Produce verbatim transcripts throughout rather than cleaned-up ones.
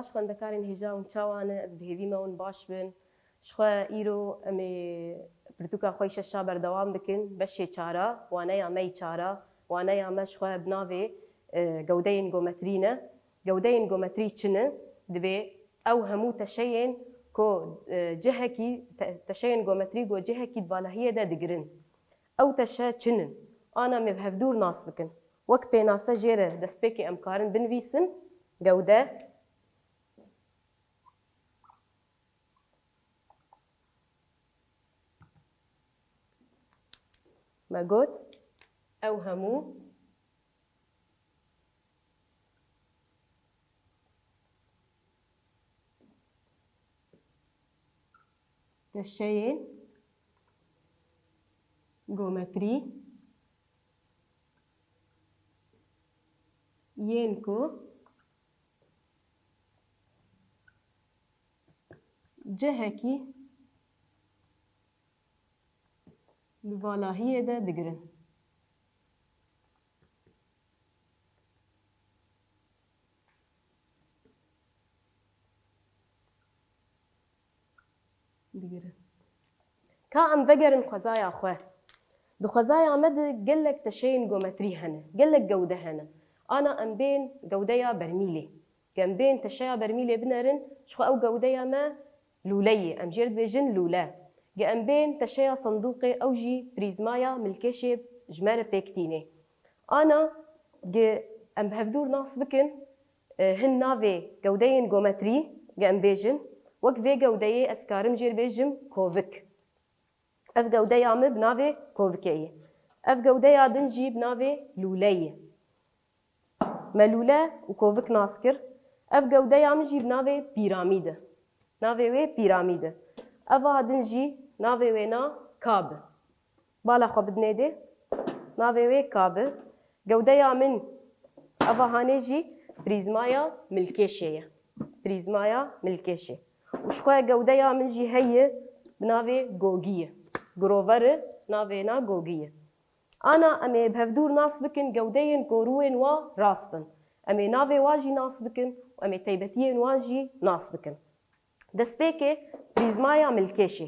Xwendekarên hêja hûn çawa ne? Ez bi hêvî me hûn baş bin. Ji xwe îro em ê pirtûka xwe yî şeşa berdewam bikin. Beşê çara, waneya me yî çara, waneya me ji xwe bi navê, e, gewdeyên gometrî ne. Gewdeyên gometrî çi ne? Divê ew hemû teşeyên ku, e, cihekî, te-, teşeyên gometrî ku cihekî di valahiyê de digirin. Ew teşe çi ne? Ana em ê bi hevdûr nas bikin. Wek pênase jê re destpêkê em karin binivîsin, gewde. Me got, ew hemû teşeyên gometrî yên ku cihekî di valahiyê de digirin. Digirin. Ka em vegerin xwezaya xwe. Di xwezaya me de gelek teşeyên gometrî hene, gelek gewde hene. Ana em bên gewdeya bermîlê. Ge em bên teşeya bermîlê binerin, ji xwe ew gewdeya me lûle ye. Em jê re dibêjin lûle. Ge em bên teşeya sindûqê, ew jî prîzmaya milkêşê ji me re pêk tînê. Ana ge em bi hevdûr nas bikin, e, hin navê gewdeyên gometrî, ge em bêjin, wek vê gewdeyê ez karim jê re bêjim kovik. Ev gewdeya min bi navê kovikê ye. Ev gewdeya din jî bi navê lûle ye. Me lûle û kovik nas kir. Ev gewdeya min jî bi navê pîramîd e. Navê wê pîramîd e. Eva din jî navê wê na kab e. Bala xwe bidinê dê. Navê wê kab e. Gewdeya min eva hanê jî prîzmaya milkêşê ye. Prîzmaya milkêşê. Û ji xwe gewdeya min jî heye bi navê gogî ye. Girover e, navê na gogî ye. Ana em ê bi hevdûr nas bikin gewdeyên ku rûyên wa rast in. Em ê navê wa jî nas bikin û em ê taybetiyên wan jî nas bikin. Destpêkê prîzmaya milkêşê.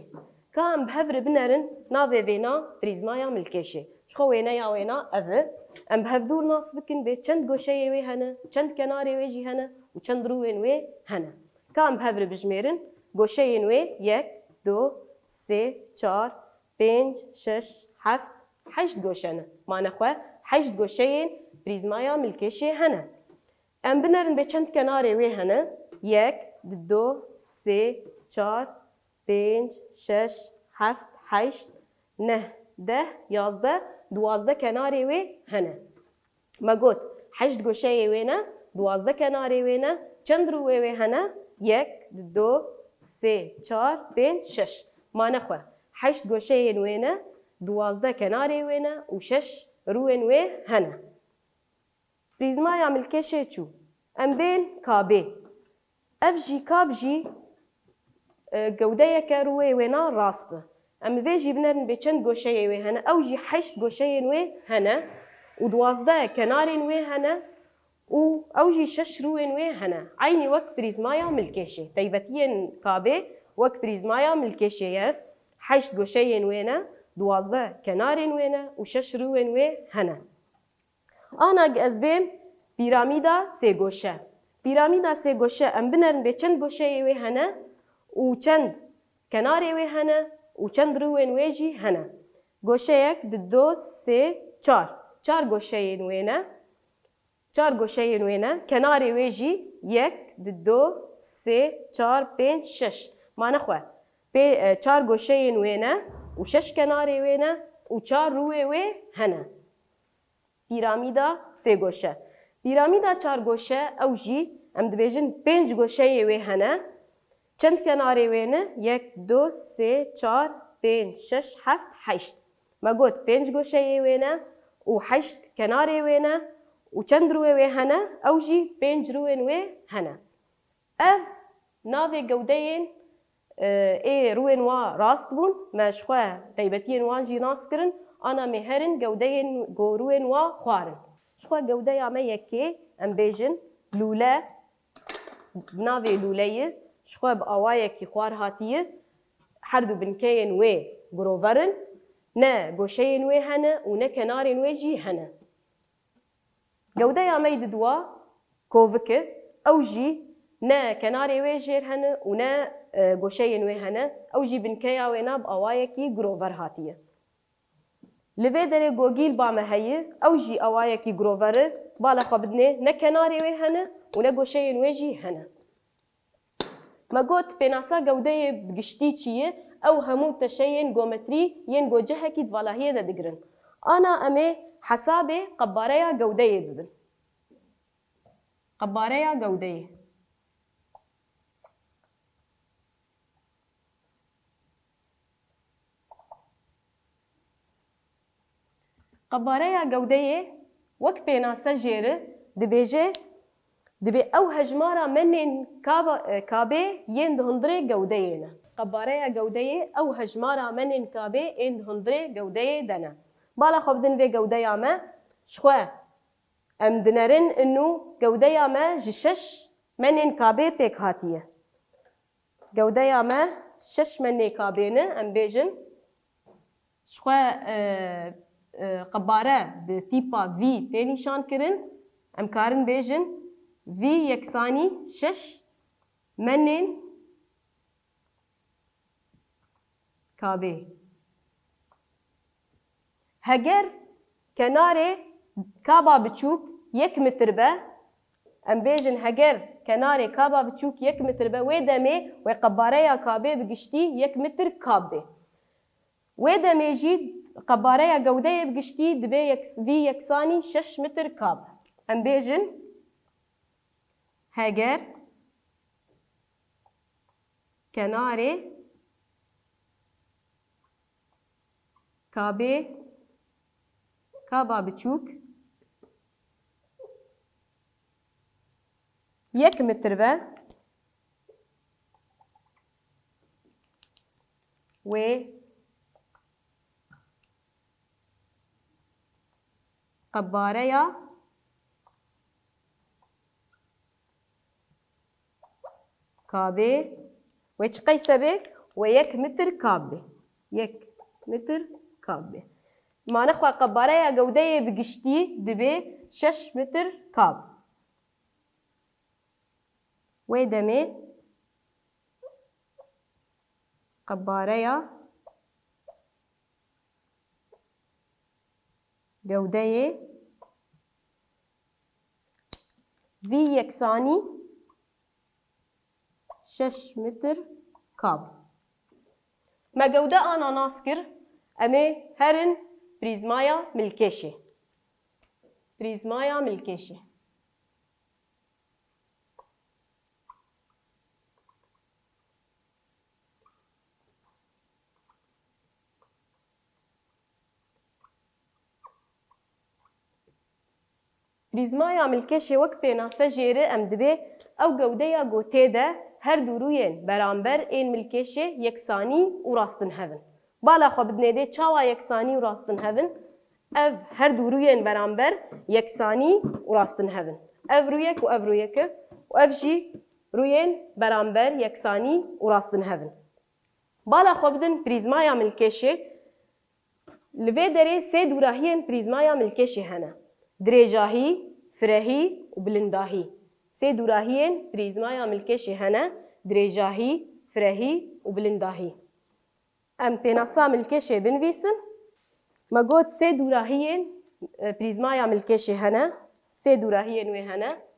Ka em bi hev re binerin navê vêna prîzmaya milkêşê. Ji xwe wêneya wêna ev e. Em bi hevdûr nas bikin bê çend goşeyê wê hene, çend kenarê wê jî hene û çend rûyên wê hene. Ka em bi hev re bijmêrin, goşeyên wê yek, du, sê, çar, pênc, şeş, heft, heşt goşe ne. Mane xwe heşt goşeyên prîzmaya milkêşê hene. Em binerin bê çend kenarê wê hene. Yek, du, sê, çar, pênc, şeş, heft, heşt, neh, deh, yazdeh, duwazdeh kenarê wê hene. Me got, heşt goşeyê wê ne, duwazdeh kenarê wê ne, çend rûyê wê hene? Yek, du, sê, çar, pênc, şeş. Mane xwe, heşt goşeyên wê ne, duwazdeh kenarê wê ne û şeş rûyên wê hene. Prîzmaya milkêşê çû. Em bên kabê. Ev jî kab jî, e, gewdeyeke rûyê wê na rast e. Em vê jî binerin bê çend goşeyê wê hene. Ew jî heşt goşeyên wê hene û duwazdeh kenarên wê hene û ew jî şeş rûyên wê hene. Eynî wek prîzmaya milkêşê. Taybetiyên kabê wek prîzmaya milkêşê ye. Heşt goşeyên wê ne, duwazdeh kenarên wê ne û şeş rûyên wê hene. Ana ez bêm pîramîda sêgoşe. Pîramîda sêgoşe em binerin bê çend goşeyê wê hene û çend kenarê wê hene û çend rûyên wê jî hene. Goşeyek, du, sê, çar. Çar goşeyên wê ne. Çar goşeyên wê ne. Kenarê wê jî yek, du, sê, çar, pênc, şeş. Mane xwe. Pê, e, çar goşeyên wê ne û şeş kenarê wê ne û çar rûyê wê hene. Pîramîda sêgoşe. Pîramîda çargoşe, ew jî, em dibêjin, pênc goşeyê wê hene. Çend kenarê wê ne? Yek, du, sê, çar, pênc, şeş, heft, heşt. Me got, pênc goşeyê wê ne û heşt kenarê wê ne û çend rûyê wê hene? Ew jî pênc rûyên wê hene. Ev navê gewdeyên, e, ê rûyên wa rast bûn. Me ji xwe taybetiyên wan jî nas kirin. Ana em ê herin gewdeyên ku rûyên wa xwarin. Ji xwe gewdeya me yekê, em bêjin lûle, navê lûleyê ji xwe bi awayekî xwar hatiye, her du binkeyên wê girover in, ne goşeyên wê hene û ne kenarên wê jî hene. Gewdeya me yê didwa kovik e, ew jî ne kenarê wê jêr hene û ne, e, goşeyên wê hene, ew jî binkeya wê na bi awayekî girover hatiye. Li vê derê gogîl ba me heye, ew jî awayekî girover e, bala xwe bidinê, ne kenarê wê hene û ne goşeyên wê jî hene. Me got, pênasa gewdeyê bi giştî çi ye? Ew hemû teşeyên gometrî yên gocehekî di valahiyê de digirin. Ana em ê hesabê qebareya gewdeyê bibin. Qebareya gewdeyê. Qebareya gewdeyê wek pênase jêr e, dibêje, dibê ew hejmara menên kaba-, e, kabê yên di hundirê gewdeyê ne. Qebareya gewdeyê ew hejmara menên kabê ên di hundirê gewdeyê de ne. Bala xwe bidin vê gewdeya me, ji xwe em dinerin û gewdeya me ji şeş menên kabê pêk hatiye. Gewdeya me şeş menê kabê ne, em bêjin. Ji xwe, e, e, qebare bi tîpa V tê nîşan kirin. Em karin bêjin V yeksanî şeş menên kabê. Heger kenarê kaba biçûk yek metr be, em bêjin heger kenarê kaba biçûk yek metr be, wê demê wê qebareya kabê bi giştî yek metr kab be. Wê demê jî qebareya gewdeyê bi giştî dibe yek-, vî yeksanî şeş metr kab. Em bêjin heger kenarê kabê, kaba biçûk yek metr be, wê qebareya kabê, wê çi qeyse bê? Wê yek metr kab bê. Yek metr kab bê. Mane xwe qebareya gewdeyê bi giştî dibê şeş metr kab. Wê demê qebareya gewdeyê vî yeksanî şeş metr kab. Me gewde ana nas kir, em ê herin prîzmaya milkêşê. Prîzmaya milkêşê. Prîzmaya milkêşê wek pênase jêr e, em dibê ew gewdeya ku tê de her du rûyên beramber ên milkêşê yeksanî û rastinhev in. Bala xwe bidinê dê çawa yeksanî û rastinhev in? Ev her du rûyên beramber yeksanî û rastinhev in. Ev rûyek û ev rûyek e û ev jî rûyên beramber yeksanî û rastinhev in. Bala xwe bidin prîzmaya milkêşê. Li vê derê sê dûrahiyên prîzmaya milkêşê hene. Dirêjahî, firehî û bilindahî. Sê dûrahiyên prîzmaya milkêşê hene. Dirêjahî, firehî û bilindahî. Em pênasa milkêşê binivîsin. Me got sê dûrahiyên, e, prîzmaya milkêşê hene. Sê dûrahiyên wê hene.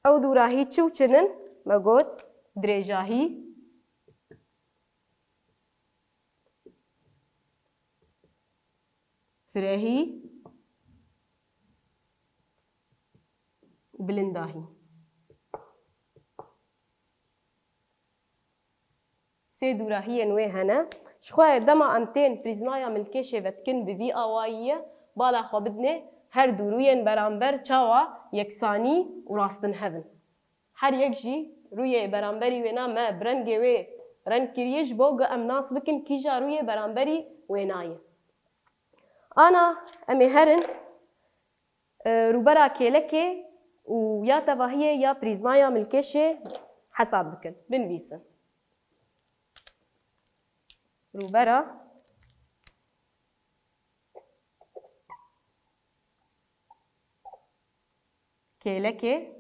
Ew dûrahî çi û çi nin? Me got, dirêjahî, firehî û bilindahî. Sê dûrahiyên wê hene. Ji xwe dema em tên prîzmaya milkêşê vedikin bi vî awayî ye, bala xwe bidinê her dû rûyên beramber çawa yeksanî û rastinhev in. Her yek jî Rûyê beramberî wêna me bi rengê wê reng kiriye ji bo ku em nas bikin kîja rûyê beramberî wêna ye. Ana em ê herin, e, rûbera kêlekê û ya tevahiyê ya prîzmaya milkêşê hesab bikin. Binivîsin. Rûbera kêlekê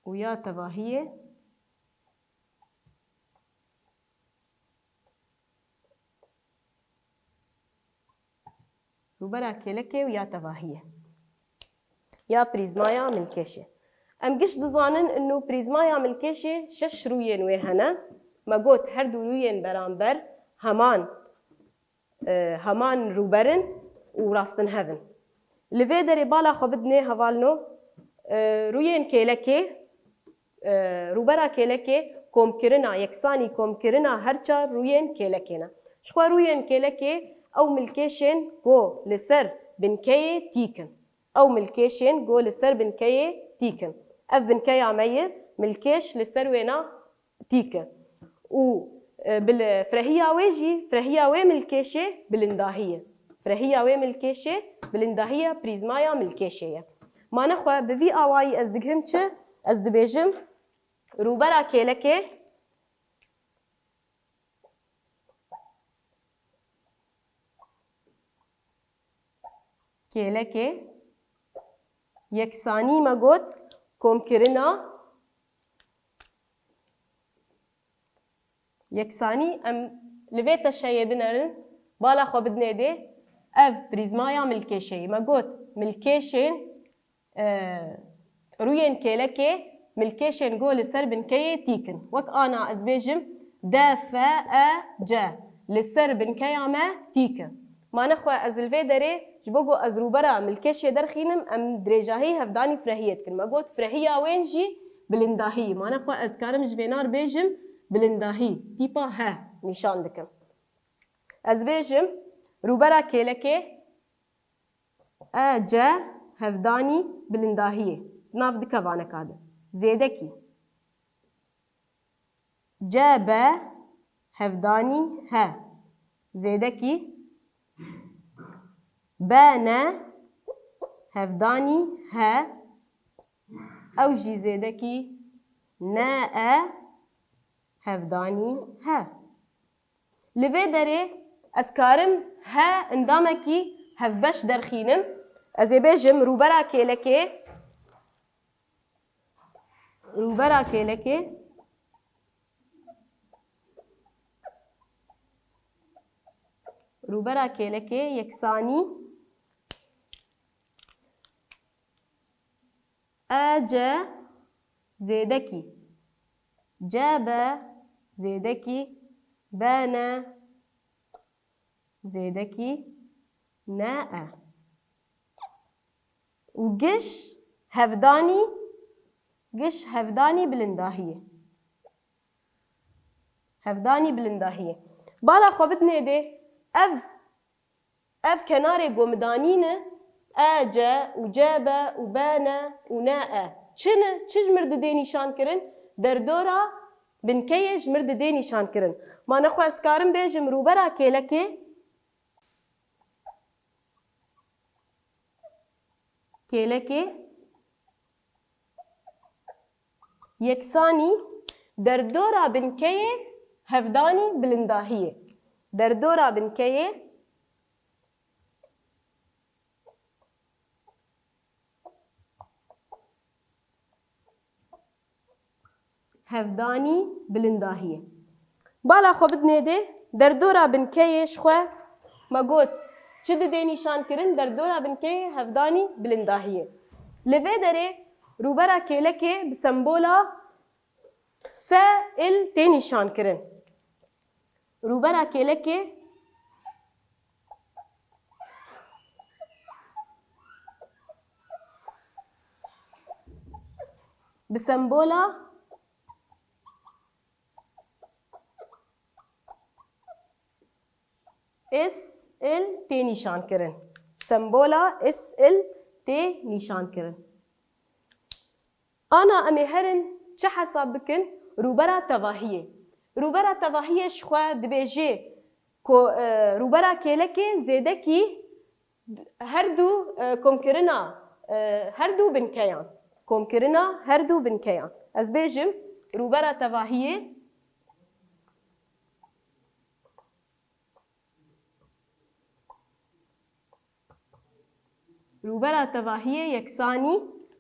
û ya tevahiyê. Rûbera kêlekê û ya tevahiyê. Ya prîzmaya milkêşê. Em giş dizanin inu prîzmaya milkêşê şeş rûyên wê hene. Me got her du rûyên beramber heman, e, heman rûber in û rastinhev in. Li vê derê bala xwe bidinê hevalno, e, rûyên kêlekê, e, rûbera kêlekê komkirina, yeksanî komkirina her çar rûyên kêlekê ne. Ji xwe rûyên kêlekê ew milkêşên ku li ser binkeyê tîk in. Ew milkêşên ku li ser binkeyê tîk in. Ev binkeya me ye, milkêş li ser wêna tîk e. Û, e, bil-, frehiya wê jî, frehiya wê milkêşê bilindahî ye. Frehiya wê milkêşê bilindahiya prîzmaya milkêşê ye. Ma nexwe bi vî awayî ez digihim çi? Ez dibêjim, rûbera kêlekê, kêlekê, yeksanî me got, komkirina, yeksanî em li vê teşeyê binerin, bala xwe bidinê dê, ev prîzmaya milkêşeyê. Me got, milkêşên, e, rûyên kêlekê, milkêşên ku li ser binkeyê tîk in. Wek ana ez bêjim, D F E C, li ser binkeya me tîk in. Ma nexwe ez li vê derê, ji bo ku ez rûbera milkêşê derxînim, em dirêjahî hevdanî frehiyê dikin. Me got, frehiya wên jî bilindahî. Ma nexwe ez karim ji vênar bêjim, bilindahî, tîpa he nîşan dikim. Ez bêjim, rûbera kêlekê, E C hevdanî bilindahiyê, nav di kevaneka de. Zêdekî. C B hevdanî he. Zêdekî. B N hevdanî he. Ew jî zêdekî. N E hevdanî he. Li vê derê ez karim he endamekî hevbeş derxînim. Ez ê bêjim rûbera kêlekê, rûbera kêlekê, rûbera kêlekê yeksanî E C zêdekî. C B zêdekî. B N zêdekî. N E. Û giş hevdanî, giş hevdanî bilindahiyê. Hevdanî bilindahiyê. Bala xwe bidinê dê, ev Ev kenarê ku min danîne, E C û C B û B N û N E, çi ne? Çi ji mir didê nîşan kirin? Derdora binkeyê ji mir didê nîşan kirin. Ma nexwe ez karim bêjim rûbera kêlekê, kêlekê yeksanî derdora binkeyê hevdanî bilindahiyê. Derdora binkeyê hevdanî bilindahiyê. Bala xwe bidinê dê, derdora binkeyê ji xwe me got, çi didê nîşan kirin, derdora binkeyê hevdanî bilindahiyê. Li vê derê rûbera kêlekê bi sembola S L tê nîşan kirin. Rûbera kêlekê bi sembola S L tê nîşan kirin. Sembola S L tê nîşan kirin. Ana em ê herin çi hesab bikin? Rûbera tevahiyê. Rûbera tevahiyê ji xwe dibêje ku, e, rûbera kêlekê zêdekî her du, e, komkirina, e, her du binkeyan. Komkirina her du binkeyan. Ez bêjim, rûbera tevahiyê, rûbera tevahiyê yeksanî,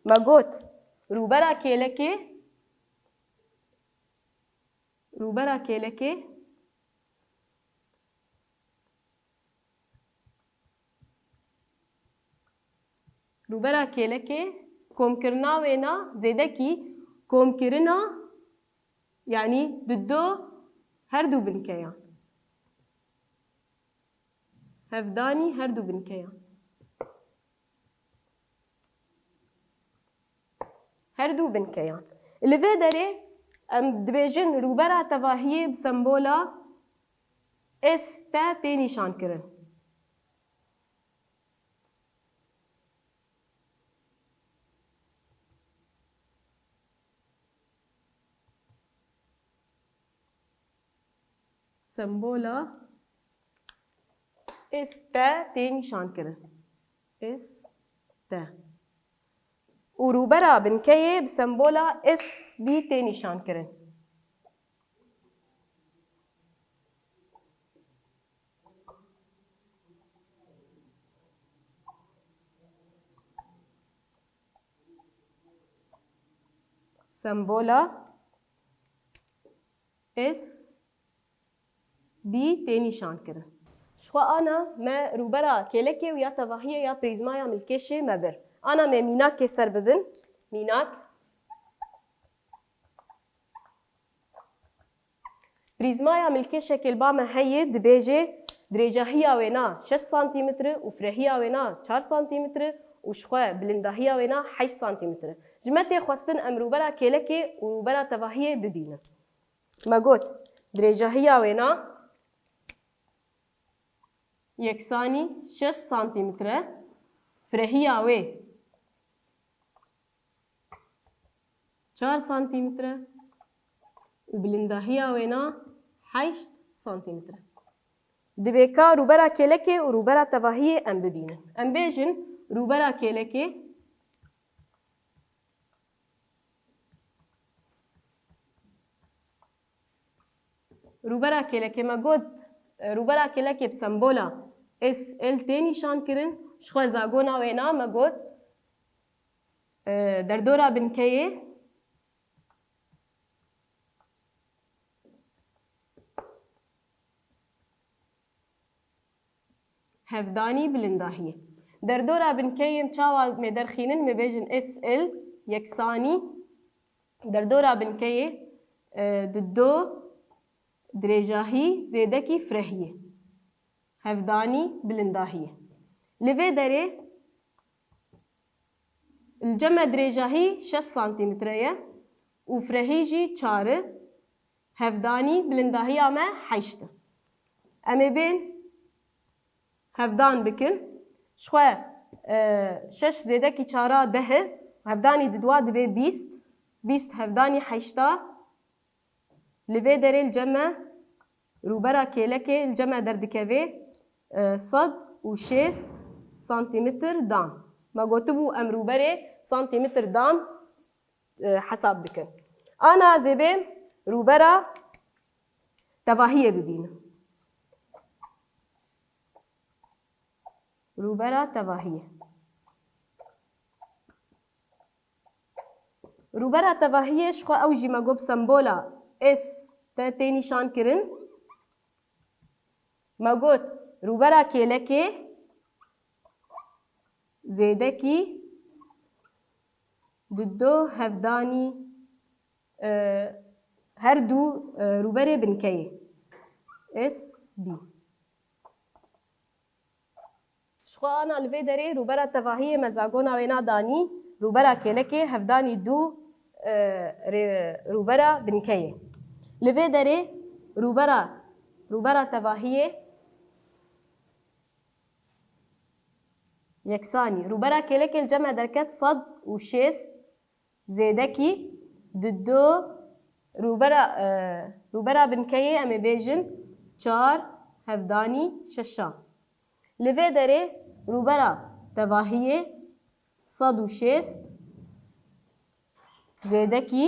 me got, rûbera kêlekê, rûbera kêlekê, rûbera kêlekê, komkirina wêna zêdekî komkirina, yanî dido her du binkeyan. Hevdanî her du binkeyan. Her du binkeyan. Li vê derê em dibêjin rûbera tevahiyê bi sembola S T tê nîşankirin. Sembola S T tê nîşankirin. S T. Û rûbera binkeyê bi sembola S B tê nîşankirin. Sembola S B tê nîşankirin. Ji xwe ana me rûbera kêlekê û ya tevahiyê ya prîzmaya milkêşê me bir. Ana me mînakê ser bibin. Mînak. Prîzmaya milkêşekê li ba me heye, dibêje dirêcahiya wêna şeş santîmetre û firehiya wêna çar santîmetre û ji xwe bilindahiya wêna heşt santîmetre. Ji me tê xwestin em rûbera kêlekê û rûbera tevahiyê bibînin. Me got, dirêcahiya wêna yeksanî şeş santîmetre, firehiya wê çar santîmetre û bilindahiya wêna heşt santîmetre. Dibê ka rûbera kêlekê û rûbera tevahiyê em bibînin. Em bêjin rûbera kêlekê Rûbera kêlekê me got, e, rûbera kêlekê bi sembola S L tê nîşan kirin. Ji xwe zagona wêna me got, e, derdora binkeyê. Hevdanî bilindahiyê. Derdora binkeyê em çawa me derxînin, me bêjin S L yeksanî. Derdora binkeyê, e, dido dirêjahî zêdekî firehiyê. Hevdanî bilindahiyê. Li vê derê li cem me dirêjahî şeş santîmetre ye û firehî jî çar e. Hevdanî bilindahiya me heşt e. Em ê bên hevdan bikin. Ji xwe, e, şeş zêdekî çara deh e. Hevdanî diduwa dibe bîst. Bîst hevdanî heşta. Li vê derê li cem me rûbera kêlekê li cem me derdikeve, e, sed û şêst santîmetr dan. Me gotibû em rûberê santîmetr dan, e, hesab dikin. Ana zêbê rûbera tevahiyê bibînin. Rûbera tevahiyê. Rûbera tevahiyê ji xwe ew jî me got sembola S T tê nîşan kirin. Me got rûbera kêlekê zêdekî dido hevdanî, e, her du, e, rûberê binkeyê S B. Ji xwe ana li vê derê rûbera tevahiyê me zagona wê nadanî, rûbera kêlekê hevdanî du, e, rê-, rûbera binkeyê. Li vê derê rûbera, rûbera tevahiyê yeksanî. Rûbera kêlekê li cem me derket sed û şêst zêdekî di do rûbera, e, rûbera binkeyê em ê bêjin çar hevdanî şeşa. Li vê derê rûbera tevahiyê sed û şêst zêdekî,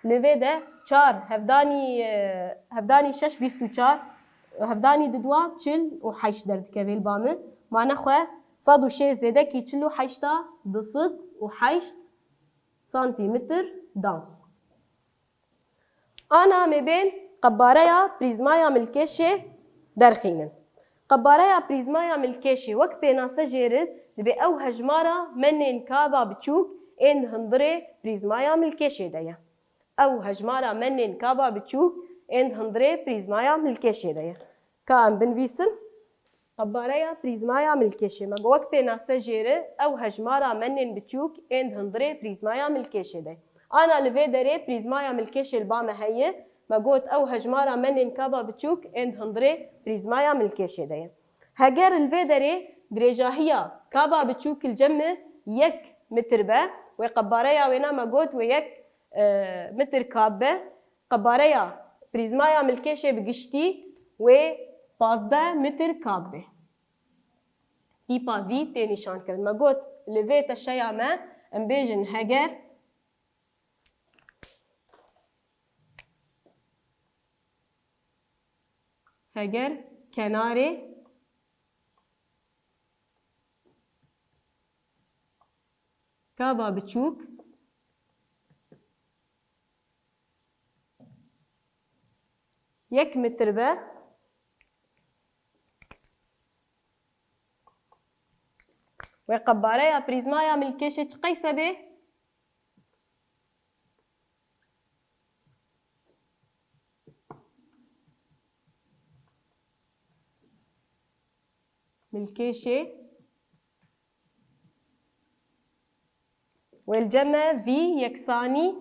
li vê de çar hevdanî, e, hevdanî şeş bîst û çar, hevdanî di dua çil û heşt derdikeve li ba min. Mane xwe sed û şêst zêdekî çil û heşta du sed û heşt santîmetr dan. Ana em ê bên qebareya prîzmaya milkêşê derxînin. Qebareya prîzmaya milkêşê wek pênase jêrin dibe ew hejmara menên kaba biçûk ên di hundirê prîzmaya milkêşê de ye. Ew hejmara menên kaba biçûk ên di hundirê prîzmaya milkêşê de ye. Ka em binivîsin. Qebareya prîzmaya milkêşê. Me got wek pênase jêre ew hejmara menên biçûk ên di hundirê prîzmaya milkêşê de. Ana li vê derê prîzmaya milkêşê li ba me heye. Me got ew hejmara menên kaba biçûk ên di hundirê prîzmaya milkêşê de ye. Heger li vê derê dirêjahiya kaba biçûk li cem me yek metr be, wê qebareya wêna me got wê yek, e, metr kab be. Qebareya prîzmaya milkêşê bi giştî wê pazdeh metr kab be. Tîpa vî tê nîşankirin. Me got, li vê teşeya me, em bêjin heger, heger kenarê kaba biçûk yek metr be, wê qebareya prîzmaya milkêşê çi qeyse bê? Milkêşê wê li cem me vî yeksanî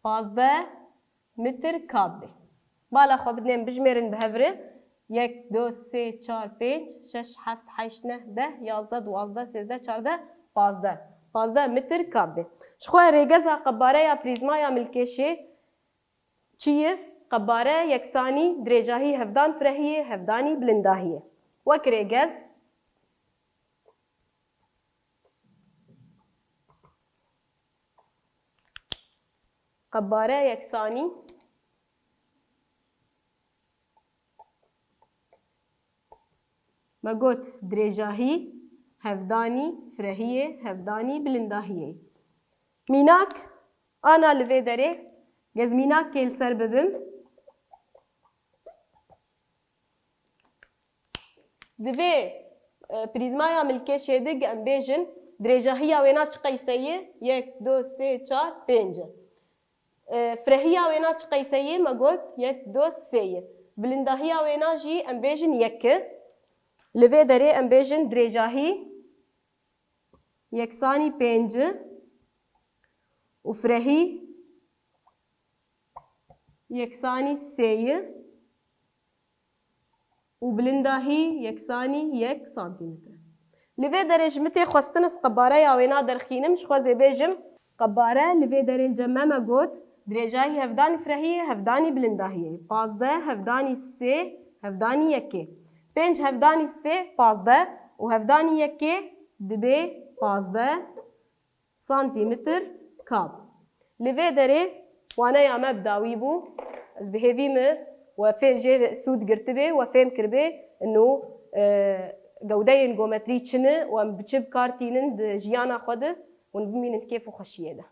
pazdeh metr kab be. Bala xwe bidinên bijmêrin bi hev re. Yek, du, sê, çar, pênc, şeş, heft, heşt, neh, deh, yazdeh, duwazdeh, sêzdeh, çardeh, pazdeh. Pazdeh metr kab be. Ji xwe rêgeza qebareya prîzmaya milkêşê çi ye? Qebare yeksanî dirêjahî hevdan firehiyê, hevdanî bilindahiyê. Wek rêgez, qebare yeksanî me got dirêjahî hevdanî firehiyê, hevdanî bilindahiyê. Mînak, ana li vê derê, gez mînakê li ser bibim. Di vê, e, prîzmaya milkêşê de em bêjin, dirêjahiya wêna çi qeyse ye? Yek, du, sê, çar, pênc e. E, firehiya wêna çi qeyse ye? Me got, yek, du, sê ye. Bilindahiya wêna jî em bêjin yek e. Li vê derê em bêjin dirêjahî yeksanî pênc e û firehî yeksanî sê ye û bilindahî yeksanî yek santîmetre. Li vê derê ji min tê xwestin ez qebareya wêna derxînim, ji xwe zê bêjim. Qebare li vê derê li cem me me got, dirêjahî hevdanî firehiyê, hevdanî bilindahiyê, pazdeh hevdanî sê, hevdanî yekê, pênc hevdanî sê, pazdeh û hevdanî yekê dibe pazdeh santîmetr kab. Li vê derê waneya me bi dawî bû. Ez bi hêvî me we fê jê sûd girtibê, we fêm kiribê ino, e, gewdeyên gometrî çi ne û em bi çi bi kar tînin di jiyana xwe de, hûn bimînin kêf û xweşiyê de.